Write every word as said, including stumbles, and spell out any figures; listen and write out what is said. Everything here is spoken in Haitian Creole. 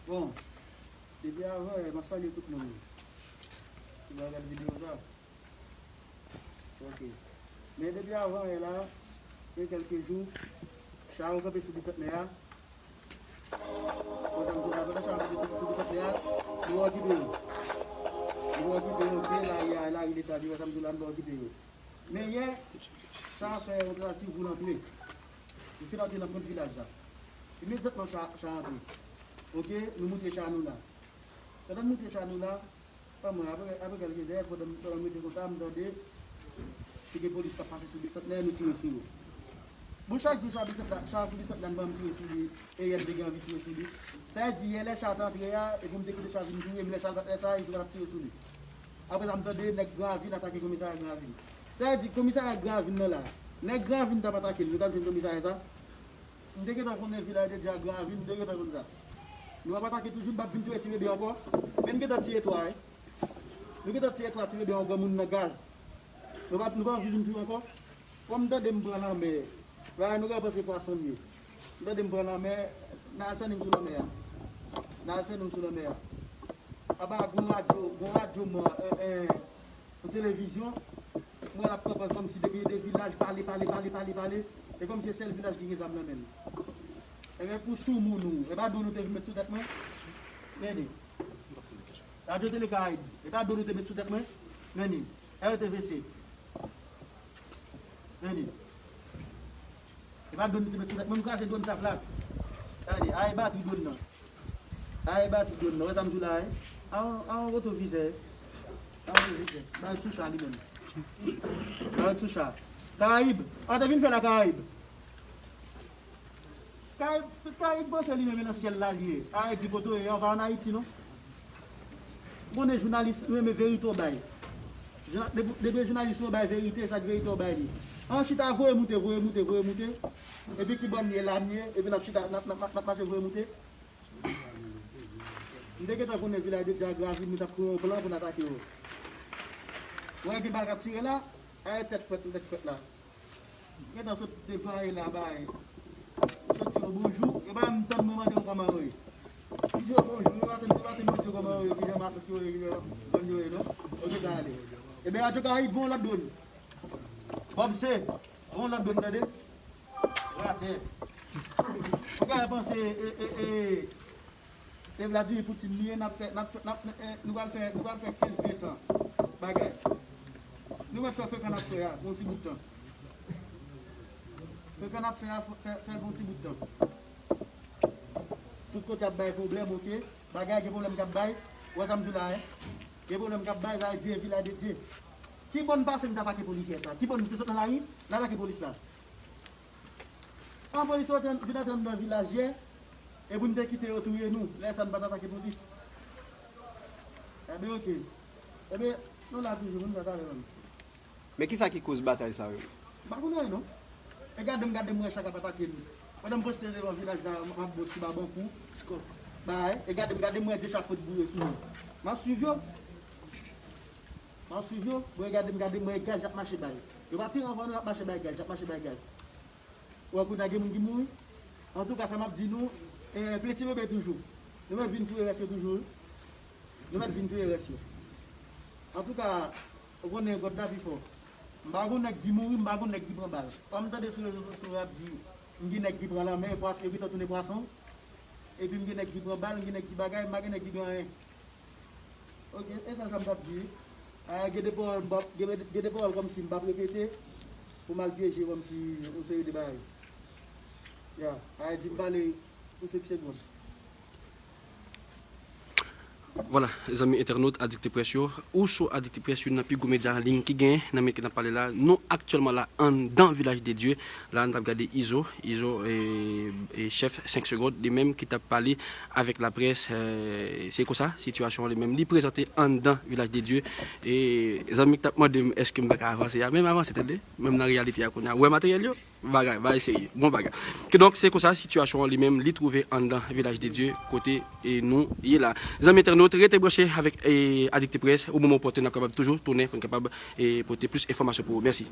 Bon, depi avan yè, m ap salye tout moun ki va gade videyo sa. Ok. Men depi avan yè la, gen kèlke jou, cha yo kanpe sou Bisantnè a. Konsa m di la, pandan cha yo kanpe sou, sou Bisantnè a, nou okipe yo. Nou okipe yo, ok, lari a, lari leta, nou okipe yo. Men yè, cha fè yon tantativ pou l antre. Li fin antre nan pwent vilaj la. Imedyatman, cha, cha antre. Ok, nou moute cha nou la. Pandan n moute cha nou la, pa mwen, apre, apre kèlke zè, pandan, pandan m rete konsa, m tande te gen polis k ap pase sou Bisantnè, nou tire sou yo. Bon, chak jou cha Bisantnè, cha sou Bisantnè, m tire sou li, e yè m te gen anvi tire sou li. Sa vle di, yè lè cha t antre a, e pou m te kite cha vin joure m, lè sa, lè sa, e sou ap tire sou li. Apre sa, m tande nèg Granvin atake komisarya Granvin. Sa vle di, komisarya Granvin nan la, nèg Granvin t ap atake l, nou t ap jwenn komisarya sa. M te gentan konnen Vilaj de Dye a Granvin, m te gentan konn sa. Nou ap atake toujou, n p ap vin touye ti bebe ankò. Men n gentan tiye twa, wi. Nou gentan tiye twa ti bebe yon granmoun nan gaz. Nou pa, nou pa anvi vin touye ankò. Kòm m tande m pran lanmè, bagay nou ka panse pwason m ye. M tande m pran lanmè, n al sènen m sou lanmè a. N al sènen m sou lanmè a. Aba, gon radyo, gon radyo mò, en, en, pou televizyon, mwen l ap pran pòz kòmsi depi de vilaj pale, pale, pale, pale, pale, e kòmsi se sèl vilaj ki gen zam nan men l. Ebyen, pou soumoun ou, e pa dlo nou te vin met sou tèt mwen? Men li. Radyo Tele Karayib, e pa dlo nou te met sou tèt mwen? Men li. R T V C. Men li. E pa dlo nou te met sou tèt mwen, m kraze dlo m sa plat. Gade, a e batri dlo nan. A e batri dlo nan. Wè sa m di w la, wi. A yon, a yon retovizè. A yon retovizè. Ba l sou cha li menm. Ba l sou cha. Karayib. A te vin fè la Karayib. Karayib, Karayib panse li menm e nan syèl la li ye. A e di kote w ye a, ou pa ann Ayiti non. Konnen jounalis renmen verite w bay. Jouna-, depi, depi jounalis yo bay verite, sa k verite w bay li. An chita voye moute, voye moute, voye moute. Epi ki bò m ye la m ye, epi n ap chita, n ap, n ap, n ap, n ap mache voye moute. M te gentan konnen Vilaj de Dye a Gravin, nou t ap kreye yon plan pou n atake yo. Wè gen bal k ap tire la, a e tèt frèt, tèt frèt la. Gentan sot deplwaye la bay. Sot di yo bonjou, e pa menm tann mwen mande yo kòman yo ye. M di yo bonjou, yo pa tann, yo pa tann mwen di yo kòman yo ye, ki jan matos yo ye, ki jan zòn yo ye non. Ok, sa ale. Ebyen, atouka, voye yon lòt dwòn. Bob se, voye yon lòt dwòn, tande? Ratè. Ou ka panse, e, e, e, e Vladimir Poutine li ye, n ap fè, n ap fè, n ap, e, nou pral fè, nou pral fè kenz, ven tan bagay. Nou mèt fè frekan n ap fè a, pou yon ti bout tan. Frekan n ap fè a, fè, fè pou yon ti bout tan. Tout kote ap bay pwoblèm, ok? Bagay gen pwoblèm k ap bay. Ou wè sa m di w la, en? Gen pwoblèm k ap bay, sa vle di e Vilaj de Dye. Ki bò n pase n t atake polis yè sa? Ki bò n te sot nan lari, n atake polis la? An polis yo te vin antre anndan vilaj yè, e pou n te kite yo touye nou, lè sa n pa t atake polis. Ebyen, ok. Ebyen, nou la toujou, moun sa talè menm. Men kisa ki koz batay sa yo? M pa konn anyen non. E gade m, gade m wè cha k ap atake nou. Pandan m poste devan vilaj la, m ap bon ti babankou. Bay, e gade m, gade m wè de cha pot bouye sou nou. M ap swiv yo. M ap swiv yo. Bon, e gade m, gade m wè gaz y ap mache bay. Yo pa tire anvan nou, y ap mache bay gaz, y ap mache bay gaz. Ou wè kounye a gen moun ki mouri. Antouka, sa m ap di nou, e, plen ti bebe toujou. Nou mèt vin touye rès yo toujou, wi. Nou mèt vin touye rès yo. Antouka, ou konnen God la pi fò. M pa gon nèg ki mouri, m pa gon nèg ki pran bal. Kòm m tande sou rezo sosyo yo ap di, m gen nèg ki pran lanmè, pwas-, yo gentan tounen pwason. Epi m gen nèg ki pran bal, m gen nèg ki bagay, m pa gen nèg ki gen anyen. Ok, e sèl sa m t ap di. A, gen de pawòl m p ap, gen, gen de pawòl kòmsi m p ap repete pou m al pyeje kòmsi yon seri de bagay. Ya, a, di m pale pou senk segonn. Vwala, zanmi entènot Adikte Près yo, ou sou Adikte Près, youn nan pi gwo medya an liy ki genyen nan minit ke n ap pale la. Nou aktyèlman la anndan Vilaj de Dye. La, n ap gade Izo, Izo, e, e chèf senk segonn, li menm ki t ap pale avèk laprès, e, se konsa, sitiyasyon an li menm, li prezante anndan Vilaj de Dye. E zanmi k t ap mande m èske m pa ka avanse a, men m avanse tande, menm nan reyalite a kounye a. Ou wè materyèl yo? Bagay, bagay serye, bon bagay. Kidonk, se konsa sitiyasyon an li menm, li twouve anndan Vilaj de Dye, kote, e, nou ye la. Zanmi entènot, rete branche avèk, e, Adikte Près, o moman opòten, n ap kapab toujou tounen pou n kapab, e, pote plis enfòmasyon pou ou. Mèsi.